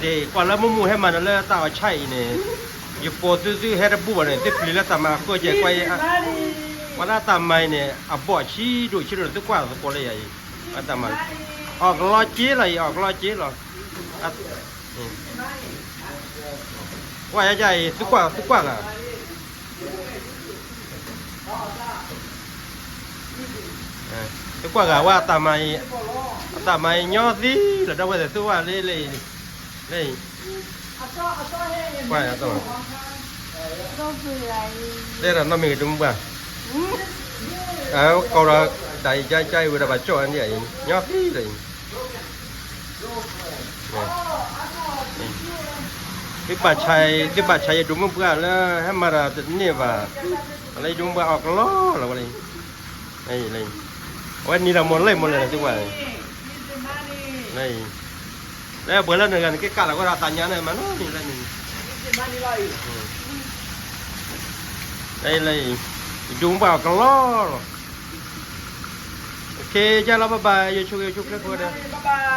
သ့ၣ် ကွၢ်လၢမုၢ်မုၢ်ဟဲမၤနၤလၢတၢ်အီၣ်ဆါအံၤန့ၣ်, ယပိာ်သုသုဟဲတဘူၣ်ဘၣ်န့ၣ် သုပျံၤလၢတၢ်မၤဃၢကဲကွၢ်အံၤ, ပှၤလၢတၢ်မၤအံၤန့ၣ် အဘီၣ်ဆံးဒိၣ်ဆံးဒိၣ်န့ၣ် သုကွၢ်သကိးလၢယၤအံၤ, တၢ်မၤ, အီၣ်ကလီက့လီၤအံၤ အီၣ်ကလီက့လီၤ, ကွၢ်ယၤအံၤ သုကွၢ် သုကွၢ်ဂၤ သုကွၢ်ဂၤဝဲအတၢ်မၤအံၤ, အတၢ်မၤအံၤညီသံလီၤ ဒီပုၢ်ဝဲၢ်သ့ၣ် သုကွၢ်လၢလၢအံၤ, လၢအံၤ, ကွၢ်ယၤတၢ်မၤ, တဲဒီးနီၢ်မ့ၢ်ဂ့ၤ ဒိမုၢ်ပှၢ်, ကိးဒီး တၢ်အံၤကါကါအံၤဝဲဒၣ် ဘၣ်ကၠီၣ်အါန့ၢ်အံၤ ညီသံလီၤအံၤ သုဘၣ်ဆါ, သုဘၣ်ဆါယဒိမုၢ်ပှၢ်လၢ ဟဲမၤတၢ်တန့ၢ်ဘၣ်, လၢယဒိမုၢ်ပှၢ်အီၣ်ကလီလီၤဝဲလၢ, အဝဲနံၤဒီးမိၢ်လဲၢ်မိၢ်လဲၢ်လီၤ သုကွၢ်, လၢအံၤ, လၢပှၤလၢနဂၤနက့ၤကးလီၤဝဲဒီးတၢ်ညါန့ၣ် မၤနီၢ်န့ၣ်လၢန့ၣ်, လၢအံၤ, ယဒိမုၢ်ပှၢ်အီၣ်ကလီလီၤ, ကဲလီၤ bye bye ယဆိၣ်ဂ့ၤဆိၣ်ကျၢၤဖိဒီး, bye bye.